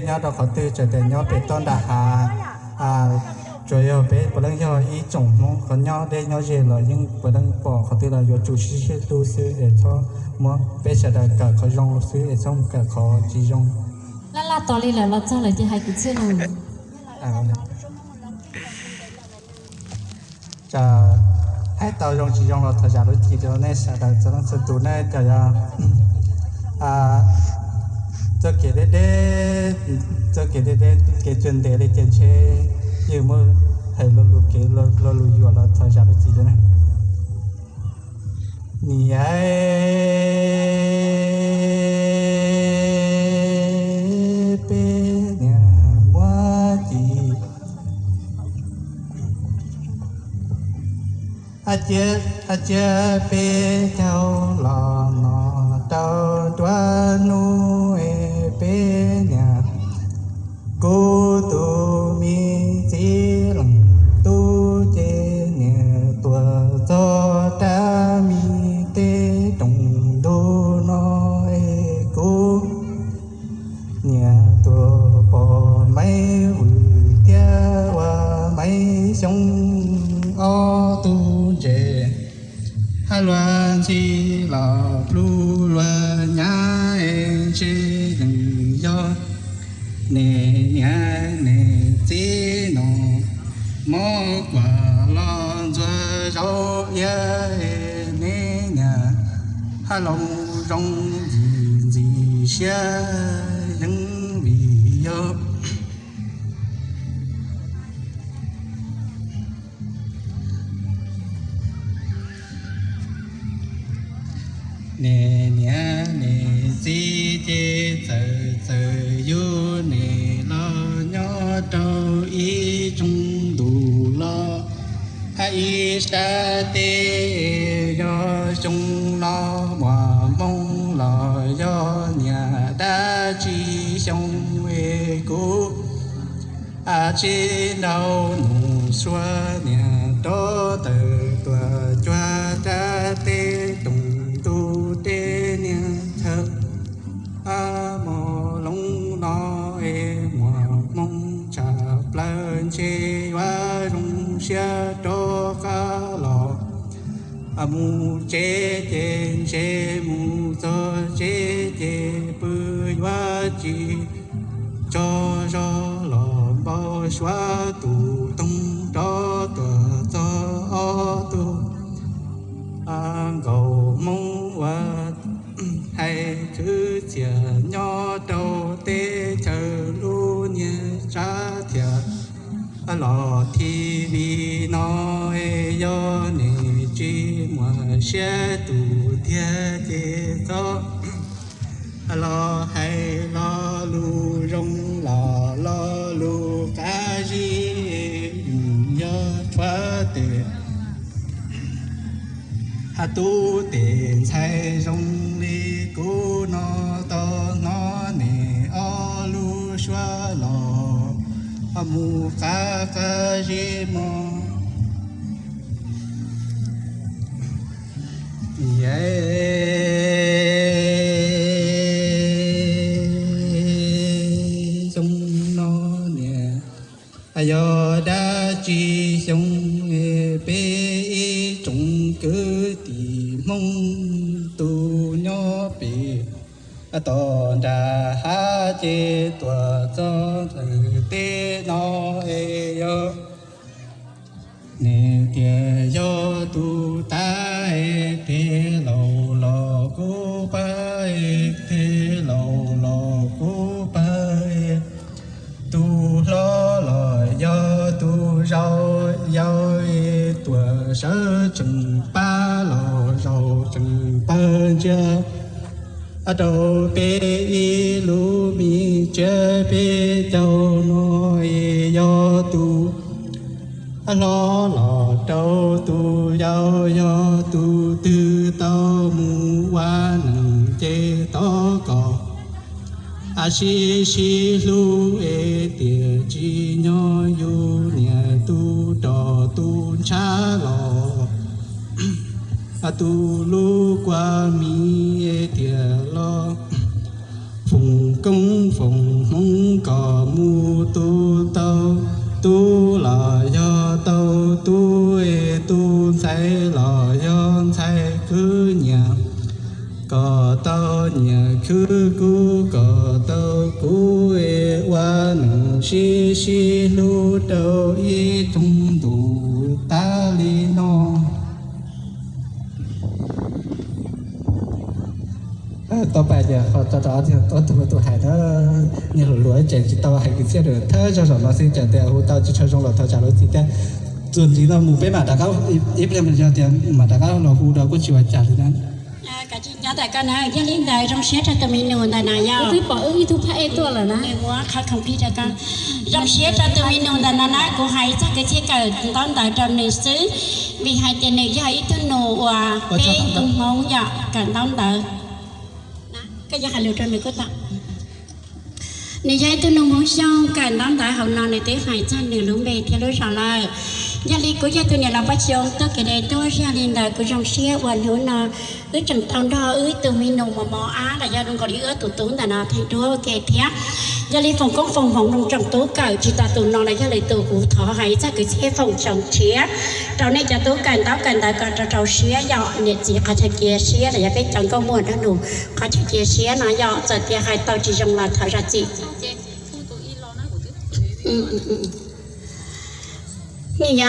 nyob rau qhov twg, txawm tias nyob pem toj nram hav, tsuas yog peb puav leej yog ib tsoom Hmoob qhov nyob deb nyob ze los yeej puav leej pom qhov twg los yuav tsum sib sib hlub xwb es txhob muab peb sawv daws kawm qhov zoo xwb es txhob kawm qhov tsis zoo. Laj laj tos li lawm los txog lawm ces hais kwv txhiaj no. Hais tau zoo tsis zoo los thov zam lub txim rau nej sawv daws txhua leej txhua tus nej cov yog txoj kev deb deb, txoj kev deb deb kev tsis ntev li ces ntshe yus muab hais lo lus kev lo lus yuam los thov zam lub txim rau nej. Niam peb niam muab ci cia peb caug los no rau nruab hnub es peb niam kuv tus me txiv leej tub ces niam tuaj txog rab me teb rooj ntug no es kuv niam tuaj pom Maiv Vwm thiab ua Maiv Xyooj ob tug ntses. Hab luag ntxhi los plhu luag nyab es ntshe yeej yog neb niam neb txiv no mob kuam los ntxuag zaub iab es neb niam hab loo zoo ntxim ntxim siab yeej vim yog neb niam neb txiv ces txawm txawm yug neb los nyob rau ib tsoom ntuj los hab ib sab teb. Yog xyoo no muaj hmoo los yog niam dab tsi xyoo es kuv tsib nrau nus sua niam rov tawm tuaj cuag rab teb rooj ntug deb niag chaw. Hab mo loo no es muaj hmoo tshaj plaws ntshe yuav zoo siab rov qab los mus tsev ces ntshe mus txog tsev ces pw yuav tsis tsaug zog los npau suav tus toog rov tuaj txog ob tug nkauj hmoob uas hais khwv txiaj nyob rau teb chaws lub niag tsab thiaj los thi vi no. Yog neb tsis muaj siab tus tiag ces txhob los hais lo lus zoo los lo lus qab zib, yog tshuav tes hab tub tes ntxhais zoo li kuv no tau hnov neb ob lub suab los mus qab qab zib mog. Xyoo no niam yog dab tsi xyoo, peb ib tsoom kwv tij Hmoob tus nyob pem toj nram hav ces tuaj txog ntawm teb no es yog neb tias yog tus tag es tes laus los kuv pab es tes laus los kuv pab es tus hlob los yog tus zau yau es tuaj sawv tsees pab los zaum tsees pawg ntsia rau peb ib lub me tsiaj peb caug no es yog tus hlob los rau tus yau yog tus twg tau mus ua neej ces thov kom sib sib hlub es tiam tsis nyob yus niam tus rog tus ntshav los tus lub kua mis es tiam los foom koob foom Hmoob kom mus tu tau tub los yog tau tub, tub ntxhais los yog ntxhais khwb nyiam, kom tau nyiam khwb kub, kom tau kub ua nws sib sib hlub rau ib tug ntus tas li no. Tau pais tias ho tso rau ob tug tus hais na, niag hluas hluas tseem tsis tau hais kwv txhiaj rau thawj zaug zaum no xwb, tseem tias hu tau tsis tshua zoo los thov zam lub txim thiab. Txuas ntxiv no mus peb mam rov qab, ib pliag yog tias mam rov qab los hu rau kuj tsis ua cas li na. Nyob ntawm koj na, yog li ntawd zoo siab rau tus me nus ntawm no yog twb pom wb ib tug phab ej tuaj lawm na. Nws muab qhov khoom pib rau koj. Zoo siab rau tus me nus ntawm no na, kuv hais txog kwv txhiaj kawm ntaub ntawv rau nws xwb, vim hais tias nws yog ib tug nus uas peb tus Hmoob yom kawm ntaub ntawv. Koj yuav hais lus rau nws kuj tau. Nws yog ib tug nus Hmoob Xyooj kawm ntaub ntawv hauv no, nws twb hais txog nws lub npe thiab lub zos lawm. Yog li kuv yog tus niam laus Paj Xyooj tuaj kev deb tuaj, yog li ntawd kuv zoo siab uas hnub no wb tseem tau nrog wb tus me nus mos mos ab los yog zoo nkaus li wb tus tub ntawm no theej duab ua ke thiab. Yog li foom koob foom hmoov rau tsoom tub kawm tsis tas tus no los yog lwm tus, kuv thov hais txog kwv txhiaj foom txoos tshiab rau nej cov tub kawm ntaub kawm ntawv kom rau rau siab yom. Niam txiv qhov chaw cia siab los yog peb cov nkauj muam nraug nus qhov chaw cia siab no yom, txawm tias hais tau tsis zoo los thov zam txim. Nyob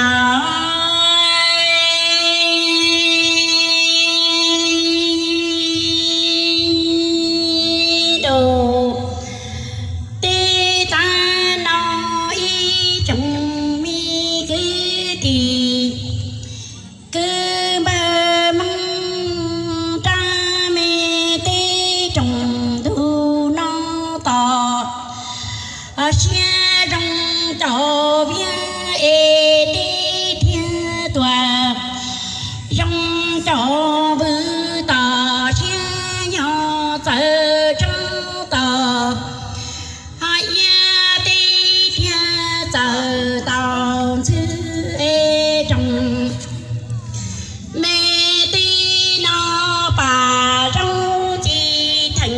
rau teb tas no ib tsoom me kwv tij, kwv npawg Hmoob rab me teb tsoom ntuj no tos siab zoo cov viab es teb thiab tuam, zoo cov vwm tom siab nyob txawv tsob tos, ho iab teb thiab txawv tau ntxhw es tsoom me teb no pas zaub tsis theem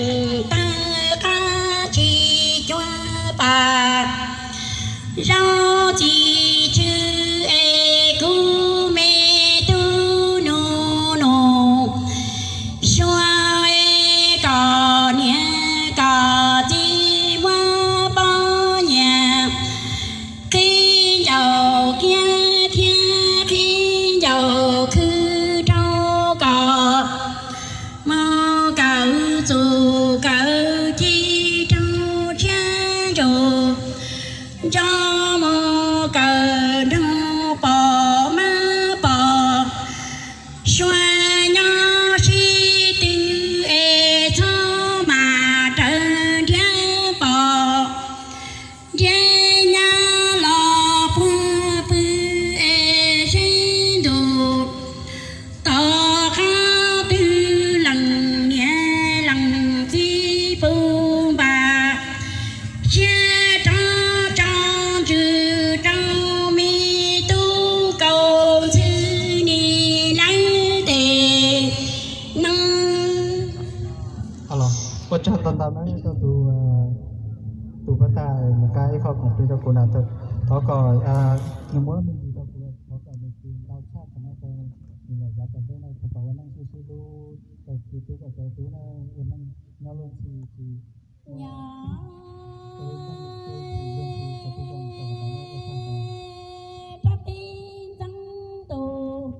tawg qab tsis cuag pas zaub tsis tsw es kuv me tub nus nus suav es kom niam kom txiv muab poj niam qhib ncaus kiag thiab qhib ncaus khwb rau kom mus kawm txuj kawm ci rau tshiab ntsug, nrog mus kawm nrog pom mab pom suav nyob sib twv es txhob mam raws nrhiav pom nrhiav nyab los puag pw es sib ntus tom qab twg lees niam lees txiv puag npam siab rov tso ntsws rau me tub kaus ntxhw ni lawv tes neeg. Ua tsaug ntau ntau na rau tus, tus pab tas mus nqa ib qho khoom plig rau kuv na, thov kom nws muab me ntsis rau kuv, thov kom nws tsis ntau tshaj qhov no rau nws los yav tom ntej no, thov kom ua neej sib sib hlub, kom txiv tub kom txiv tub na, ua neej nyob luag ntxhi tsis nyob rab teb ntxeev tus,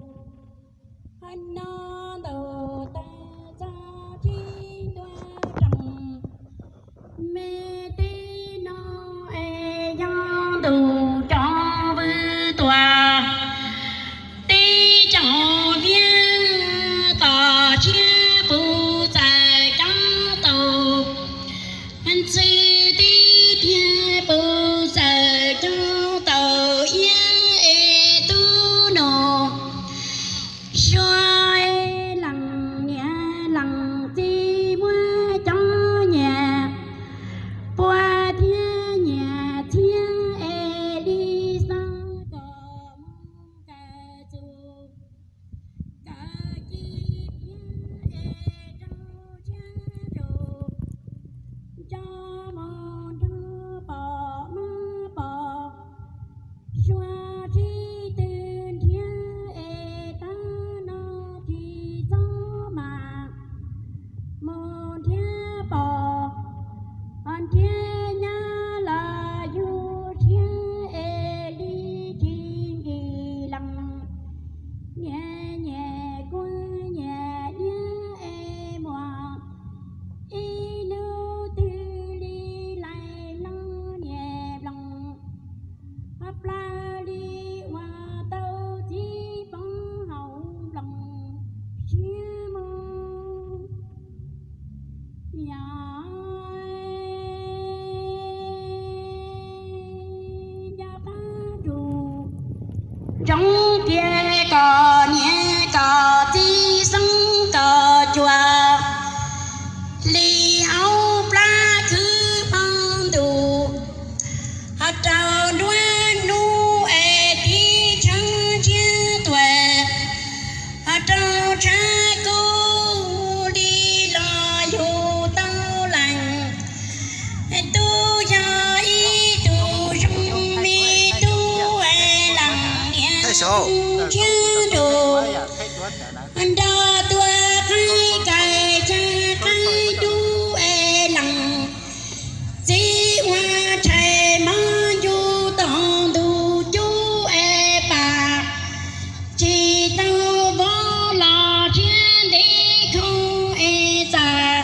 hab no ntaus tas txog tsis ntuag roos, me teb no es yog ntus cov vwm tuam. Ntsia rau nrog tuaj qaib kais xya qaib dub es lees, txiv ua tshais mob ncu tau ntu cub es pam, tsis tau vov los thiab ntev khoom es txawm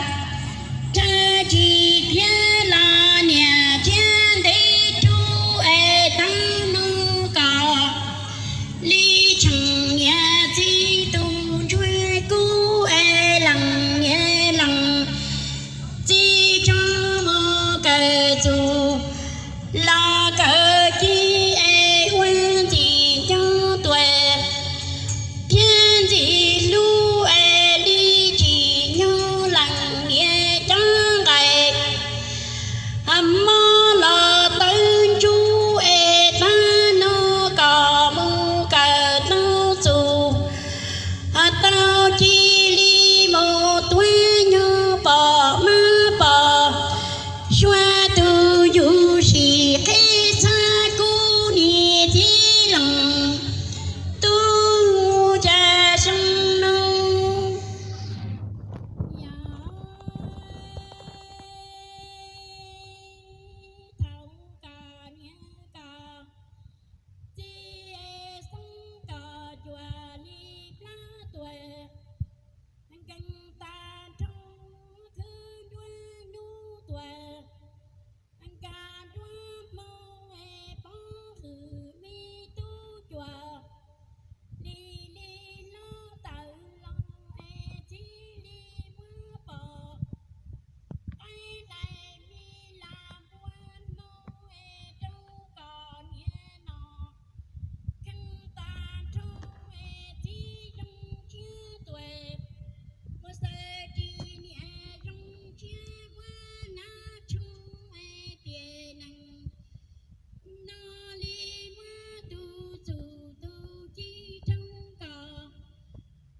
rhawv tsis thiab los niam thiab ntev rub es tab no kom li tseem niam txiv tus ntsuag kub es lees niam lees txiv tso mus kawm txuj los kawm ci es ua ntxim nco tuaj thiab ntxim hlub es li tsim nyog lees niam cov nqaij mob los tawv ntsuj es tab no kom mus kawm tau txuj tau ci li mus tuav nyuj pom mab pom suav tus yus sim qhib txhab kub niam txiv lees tub ca xyoo no. Thaum koj niam koj txiv xoob koj cuag li plab tuaj, nkees tag nrho khwv nruab hnub tuaj, nkag nruab hmo es poob hwm me tub cuag, li li hlob tawm los es txij li muab pom, qaib dais me las npua hno es rau koj niam no, kheej tag nrho es txiv zoo siab tuaj, mus xaws ris niam zoo siab muab nab tshoo es tiam neeg no li muab tus txuj tus ci rau koj,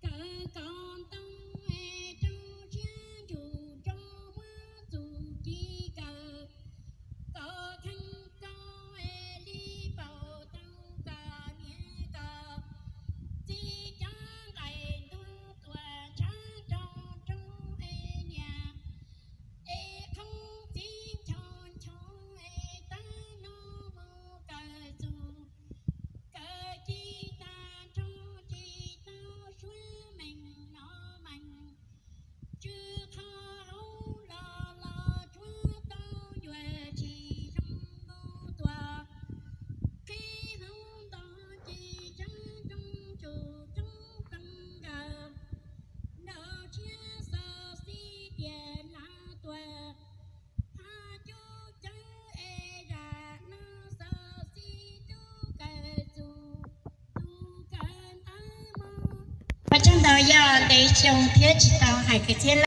kawm koj ntoo es rau siab ntsug rau muab txuj ci kawm, koj kheej koj es li paub tau koj niam koj txiv cov nqaij ntuag tuaj ntshav rau rau es niam es qhov txiv ncho ncho es tab no mus kawm txuj kawm ci tag nrho tsis tau suav meej no meej, tsw qhov hauv los los tsuav tau yuav tsis zoo nkaus tuaj, qhib hauv nto tsis tseeb zoo tsum tsoob qees nkaws, nrau tshiab xov xij tias lam tuaj, hab cub cawv es zam no xov xij tub kawm txuj tub kawm ntawv mog. Ua tsaug ntau, yog ntev xyoo thiab tsis tau hais kwv txhiaj